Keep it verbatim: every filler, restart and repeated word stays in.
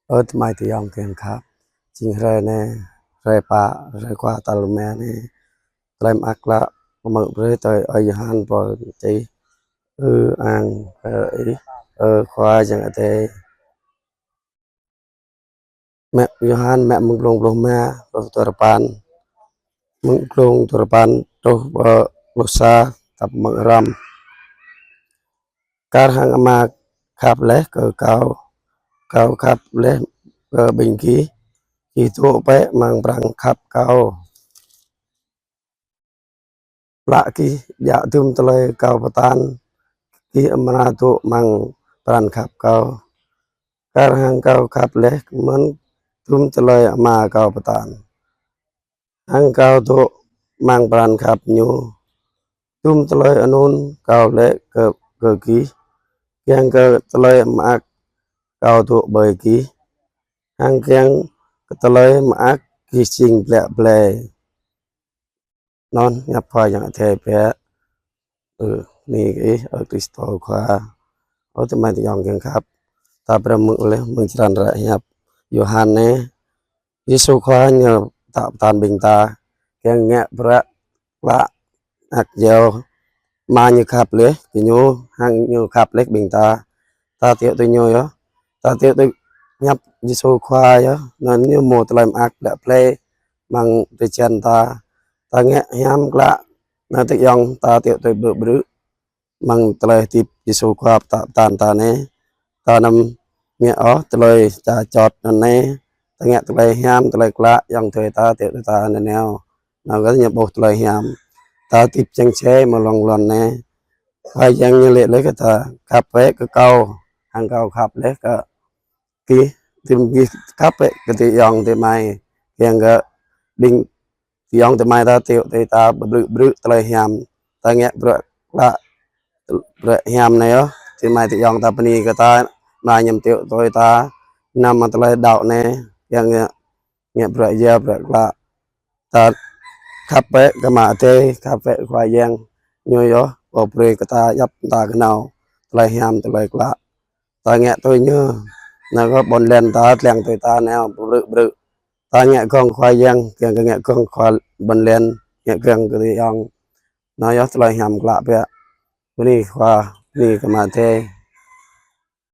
Ơ tơmai tơyŏng kiăng khăp, jing hrơi anai, hrơi pă, hrơi Khua tal rơma anai, tơlơi mơak klă mơ̆ng brơi tui ơi Yôhan pô čih. Ư-ang kơ Ih, ơ Khua Yang Adai. Mă Yôhan, mă mơ̆ng glông pluh rơma, pluh duarơpăn, mơ̆ng glông duarơpăn truh pơ pluh sa, tap mơ̆ng hrăm. Kar hăng Ama khăp laih kơ Kâo, Kâo khăp laih kơ ƀing gih, gih dŏ bĕ amăng pran khăp Kâo. Klă gih djă dum tơlơi Kâo pơtă, gih amra dŏ amăng pran khăp Kâo. Kar hăng Kâo khăp laih mơ̆n dum tơlơi Ama Kâo pơtă, hăng Kâo dŏ amăng pran khăp Ñu. Dum tơlơi anŭn Kâo laĭ kơ, kơ gih, kiăng kơ tơlơi mơak Kâo dŏ ƀơi gih, hăng kiăng kơ tơlơi mơak gih jing ƀlĕ blai. Anŭn hiăp Khua Yang Adai pĕ. Ơ, bơni kơ Ih, ơ Krist Khua. Ơ tơmai tơyŏng kiăng khăp, ta phrâo hmư̆ laih mơ̆ng črăn hră hiăp Yôhan anai, Yêsu Khua Ñu pơtă pơtăn ƀing ta kiăng ngă bruă klă, ngă yua Ama Ñu khăp laih kơ Ñu, hăng Ñu khăp laih ƀing ta. Ta tui tui Ñu yơh. Ta tui tui hiăp Yêsu Khua yơh, anŭn Ñu hmâo tơlơi mơak ƀlĕ blai amăng drơi jăn ta. Ta ngă hiam klă, anŭn tơyŏng ta tui tui brư̆ brư̆ amăng tơlơi hơdip Yêsu Khua pơtă pơtăn ta anai. Ta anăm ngă ôh tơlơi ča čot anŭn anai. Ta ngă tơlơi hiam, tơlơi klă, yŏng adơi ta, tui adơi ta nanao. Anŭn kơ ñu ƀuh tơlơi hiam. Ta hơdip čang čai mơ̆ng lŏn lŏn anai. Khua Yang Ñu laĭ laih kơ ta, khăp bĕ kơ Kâo, hăng Kâo khăp laih kơ gih. Tơm gih khăp bĕ kơ tơyŏng tơmai, kiăng kơ ƀing tơyŏng tơmai ta tui tui ta brư̆ brư̆ tơlơi hiam. Ta ngă bruă klă, bruă hiam anai yơh, tơmai tơyŏng ta bơni kơ ta, anai ñăm tui tui ta, anăm mă tơlơi đaŏ anai, kiăng ngă, ngă bruă yua bruă klă. Ta khăp bĕ kơ Ama Adai, khăp bĕ Khua Yang Ñu yơh, pô brơi kơ ta yap ta kơnao tơlơi hiam tơlơi klă. Ta ngă tui Ñu, anŭn kơ ƀôn lan ta lăng tui ta nao brư̆ brư̆. Ta ngă gơ̆ng Khua Yang, kiăng kơ ngă gơ̆ng Khua, ƀôn lan, ngă gơ̆ng kơ tơyŏng. Anŭn yơh tơlơi hiam klă pĕ. Bơni Khua, bơni kơ Ama Adai.